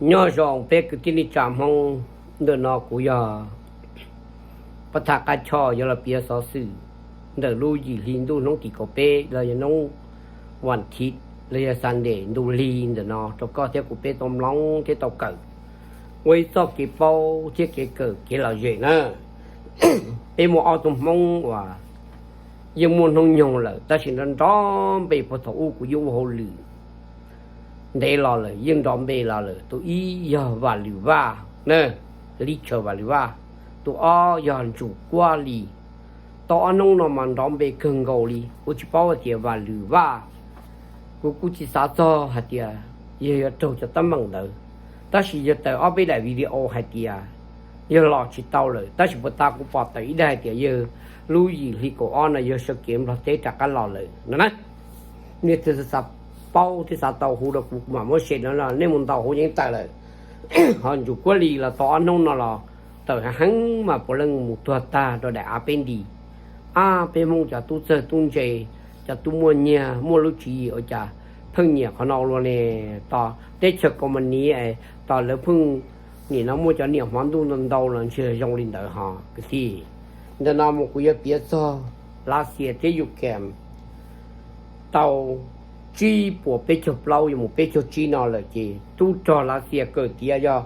Nyob zoo peb kwv tij neej tsa Hmoob, ntawm no kuv yog Pab Thaj Qab Choj yuav los piav xov xwm ntawm lub yim hli ntuj hnub tim kaum peb los yog hnub vas thiv los yog Sunday ntu hli ntawm no rau koj thiab kuv peb tau mloog thiab tau kawm ua ib txoj kev paub thiab kev kawm kev lom zem na. Peb muaj ob tug Hmoob uas yeej muaj hnub nyoog lawm tab sis nrov nrov npe puag thaum ub kuv yeej ua hauj lwm ntev los lawm yeej nrov npe los lawm. Tus ib yog Vam Lwm Vaj na, Lib Chaws Vam Lwm Vaj. Tus ob yog Ntsum Kuab Lis. Tau ob hnub no mas nrov npe kawg nkaus li, kuv tsis paub hais tias Vam Lwm Vaj, kuv kuj tsis xav txog hais tias yog yuav raug cov teeb meem ntawd, tab sis yog tawm ob peb daim video hais tias yog los tsis tau lawm, tab sis puag ta kuv pom tawm ib daim hais tias yog lub yim hli kaum ob no yog sawv kev Nplog teb rov qab los lawm no na. Nej twg xav paub thiab xav tau hu rau kuv, kuv mam muab share no, nej mus ntaus hauv yeeb tawm lawm. Ho Ntsum Kuab Lis los tau ob hnub no los tawm heev heev mas puav leej mus tuag tag rau daim av peb nti. Ab, peb Hmoob cov tub txawg tub ntse, cov tub muaj nyiaj muaj lub tswv yim ua cas pheej nyiam qhov no ua luaj ne? Tos teb chaws Kaus Mas Nis es tos lawv pheej nim no muaj cov niam hmov ntuj ntau ntau los ntshe zoo li ntawd ho kwv tij. Ntawm no mus kuv yuav piav txog Lav Xias thiab Ukraine tau tsib puas peb caug plaub yuav mus peb caug tsib no lawm ces tub rog Lav Xias kawm tiav yog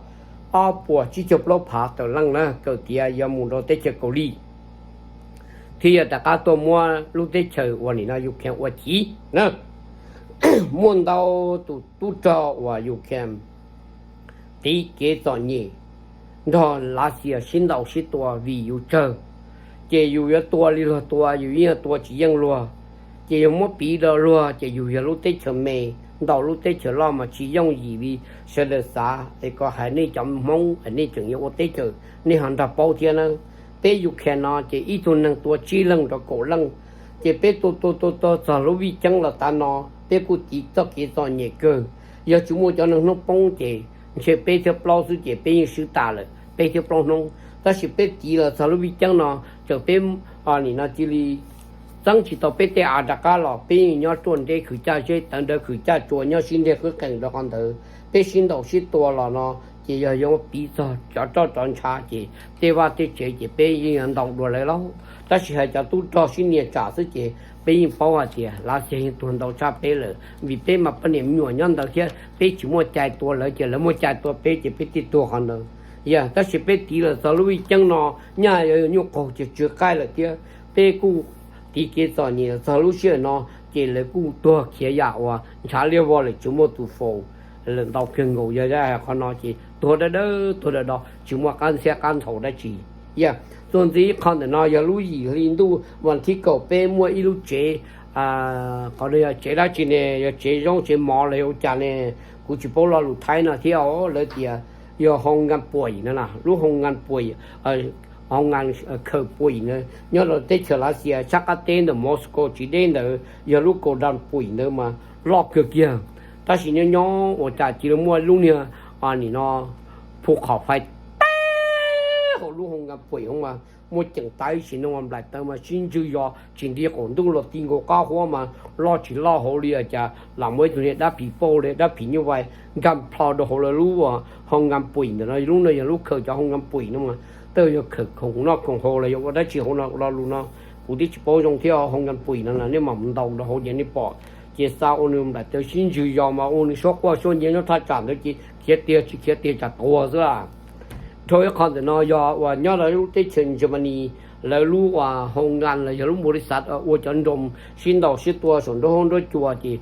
ob puas tsib caug plaub phav tawm leej na, kawm tiav yuav mus rau teb chaws Kaus Lis thiab yog rov qab tuaj muab lub teb chaws uas nim no Ukraine ua civ na. Muaj ntau tus tub rog uas Ukraine tiv kev txom nyem nrog Lav Xias sib ntaus sib tua vim yus tsawg, ces yus yuav tua li luag tua yus yeej tua tsis yeej luag, ces yus muab piv rau luag ces yus yog lub teb chaws me, ntaus lub teb chaws loj mas tsis yooj yim li sawv daws xav. Es kom hais nej cov Hmoob es nej tseem yuav ua teb chaws nej ho nrog paub thiab na. Peb Ukraine no ces ib tug neeg tua tsib leeg rau kaum leej, ces peb tua tua tua tua txog lub vij ceeb los tav no peb kuj tiv txoj kev txom nyem kawg. Yog tsis muaj cov neeg hnub poob ces ntshe peb thiab plaub xwb ces peb yeej swb tas lawm peb thiab plaub hnub, tab sis peb tiv los txog lub vij ceeb no, txawm peb nim no cia li txeeb tsis tau peb tej av rov qab los peb yeej nyob ruaj nreb khwv caj zeb tawv nrawv khwv caj tsua nyob sib nreg qwb qees rau qhov ntawd. Peb sib ntaus sib tua los no ces yog yuav piv txog cov roj cov ntshav ces tej vaj tej tsev ces peb yeej yuav ntaus dua lawv lauj. Tab sis hais cov tub rog sib nias tsam xwb ces peb yeej paub hais tias Lav Xias yeej tuag ntau tshaj peb lawm vim peb mas poj niam me nyuam nyob ntawd thiab peb tsis muaj cai tua lawv ces lawv muaj cai tua peb ces peb thiaj tuag qhov ntawd. Yog tab sis peb tiv los txog lub vij ceeb no nyaj yuav yog nyuj qaug ces tsw qaij lawm thiab peb kuj tiv kev txom nyem txog lub sij hawm no ces lawv kuj tuag khiav yam uas ntshav liab vog lawm tsis muaj tus faus lawm ntau kawg nkaus. Yog hais qhov no ces tuag dawb dawb tuag dawb do tsis muaj qab ntxhiab qab nthaum dab tsi. Yog txuas ntxiv ib qho ntawm no yog lub yim hli ntuj vas thib kaum peb muaj ib lub tsev, qhov no yog tsev dab tsi ne, yog tsev zoo tsev mov los yog ua cas ne, kuv tsis paub lo lus Thaib no thiab. Lawv tias yog hoo nkas puim no na, lub hoo nkas puim, hoo nkas khaws puim na, nyob rau teb chaws Lav Xias sab qab teb ntawm Moscow tsis deb ntawd yog lub kaus da puim ntawd mas loj kawg kiag. Tab sis nyob nyob ua cas cia li muaj lub niag nim no phu qhov fais teb hauv lub hoo nkas puim hov mas muaj ceem tawv sim neej uas nplaim tawv mas sib ntswg yos tsis nti qaum ntuj los ti nkaus qab huab mas loj tsis loj hauv li cas lam muaj ib tug niag dab phim pauj li dab phim nyuj vais nkag plho rau hauv lawv lub hoo nkas puim ntawm no. Lub no yog lub khaws cov hoo nkas puim no mas tej yog khaws khoom noj khoom haus los yog ua dab tsi hauv no. Lo lus no kuv twb tsis paub zoo thiab, hoo nkas puim no nej mam mus ntaus rau hauv ces nej pom. Ces xa ua nws nplaim tawv sib ntswg yos mas ua nws suab quaj suab nyiav nyob thaj tsam ntawd ces khiav tiag tsis khiav tiag tsam tuag xwb. Dhau ib qho ntawm no yog uas nyob rau lub teb chaws Germany, lawv lub uas hoo nkas los yog lub npau li xav ua cov nroos sib ntaus sib tua saum nruab hoob nruab cua ces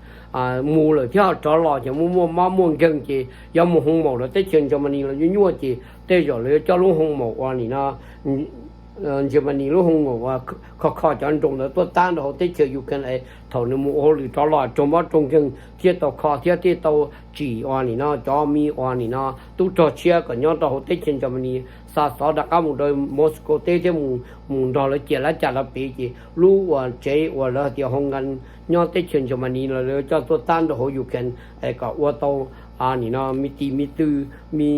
mus lawm thiab ho rov los ces muaj muaj mob muaj nkeeg ces yuav mus hoo maum rau teb chaws Germany los nyuaj nyuaj ces tej zaum lawv yuav coj lub hoo maum uas nim no Germany lub hoo maum uas kho kho cov nroos ntawd tuaj tab rau hauv teb chaws Ukraine es thaum nws mus ua hauj lwm rov los raug mob raug nkeeg thiaj tau kho thiab thiaj tau tsim uas nim no cov me uas nim no tub rog tshiab kom nyob rau hauv teb chaws Germany xa xov rov qab mus rau Moscow teb thiab mus nrog lawv ciam lab cas lawv pem ces lub uas tsev uas lawv hais tias hoo nkas nyob teb chaws Germany los lawv coj tuaj tab rau hauv Ukraine es kom ua tau nim no me tis me tw me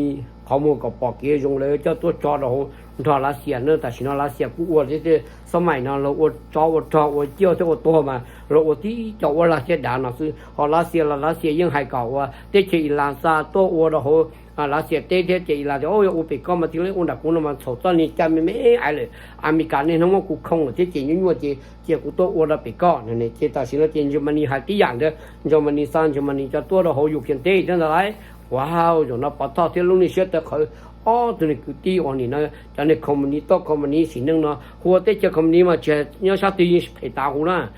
qhov muag kom pom kev zoo lawv coj tuaj tso rau hauv nrog Lav Xias na. Tam sim no Lav Xias kuj ua thiab, xab maim no los ua tsov ua rog ua ciaj thiab ua tuag mas los ua tib co ua lag thiab dav no xwb. Ho Lav Xias los Lav Xias yeej hais kom ua teb chaws Ilas xa tuaj ua rau hauv Lav Xias teb thiab ces Ilas tias, Yog ua pem koj mas thiaj li ua nram kuv no mas txhaum txoj ni caj me me ais lawm. Amelikas niaj hnub muab kuv khoo lawm thiab ces nyuaj nyuaj ces cia kuv tuaj ua rau pem koj no. Ces tam sim no ces Germany hais tib yam ntawd, Germany xa Germany cov tuaj rau hauv Ukraine teb thiab ntag lauj. Ua zaum no Pov Thoj thiab lub niag siab tawv qhawv, ob tug niag kwv tij uas nim no cov niag company toj company sim neej no, hu ua teb chaws company mas tsis nyob sab twg yeej phem tas huv na.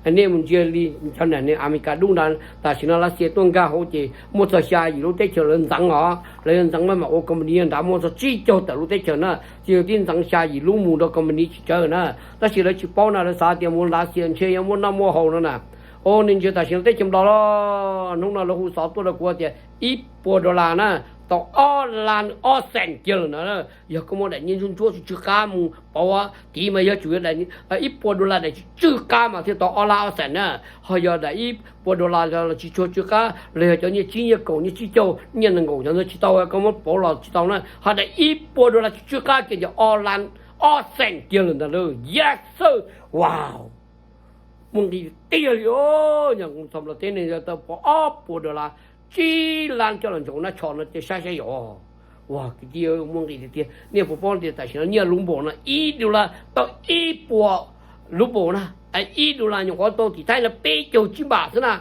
Nej mus ntsia li cov niag Amelikas dub nrad, tam sim no Lav Xias tuaj nkag hauv ces muaj txog xya yim lub teb chaws lawv ntxeev os, lawv yuav ntxeev mas ua company nrad muaj txog tsib caug tawm lub teb chaws na, ces yog tib ntxeev xya yim lub mus rau company tsis tsawg na. Tab sis lawv tsis paub na, lawv xav tias mus Lav Xias ntshe yuav muaj noj muaj haus no na. Os, nej ntsia tam sim no teb chaws Nplog los, hnub no lawv hu xov tuaj rau kuv tias ib puas dollar na, tau ob lab ob xees kiag lawm na. Yog koj muaj daim nyiaj ntsuab ntsuab tsw tsw qab mus pauv, tiv mas yog tsum yog ib puas dollar daim tsw tsw qab mas thiaj tau ob lab ob xees na. Ho yog daim ib puas dollar los tsis tshua tsw qab los yog cov nyiaj tsib nyiaj kaum nyiaj tsib caug nyiaj nees nkaum cov ntawd tsis tau, koj muab pauv los tsis tau na. Ho daim ib puas dollar tsw tsw qab kiag ces ob lab ob xees kiag lawm ntag lauj. Yes sir. Wow, muaj nqis tiag li os. Nyuam qhuav txog Nplog teb ne tau pom ob puas dollar, tsib lab coj los ntsoov nab tsho no ces saib saib yom. Ua kwv tij, muaj nqis tiag tiag. Nej puas paub tias tam sim no nyiaj lub npaum no ib dollar tau ib puas lub npaum na, ib dollar nyuam qhuav tau tim Thaib no peb caug tsib npam xwb na.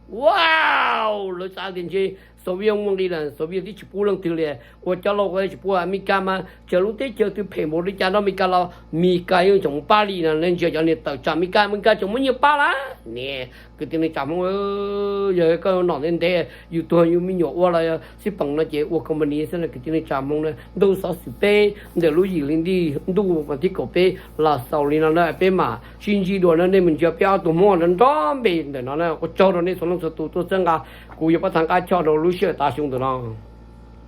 Wow, lawv xav tias ntshe Soviet muaj nqis lawm, Soviet twb tsis pub leej twg li, ua cov laus tsis pub. Amelikas mas txawm lub teb chaws twg phem npaum li cas nrog Amelikas los Amelikas yeej tseem mus pab li no. Nej ntsia cov niag tawm tsam Amelikas, Amelikas tseem muab nyiaj pab lawm ne. Kwv tij neej tsa Hmoob, yog koj nom ntev ntev yus tuag yus me nyuam ua los xij peem no ces ua company xwb na. Kwv tij neej tsa Hmoob na, ntuj xov xwm peb ntawm lub yim li ntij ntuj vas thib kaum peb los xaus li no na, peb mam sib ntsib dua na. Nej mus ntsia peb ob tug Hmoob nrog npe ntawm no na. Ua tsaug rau nej txhua leej txhua tus tuaj txhawb nqa, kuv yuav pab thav nqaj choj rau lub sij hawm tav xyoo ntawm no.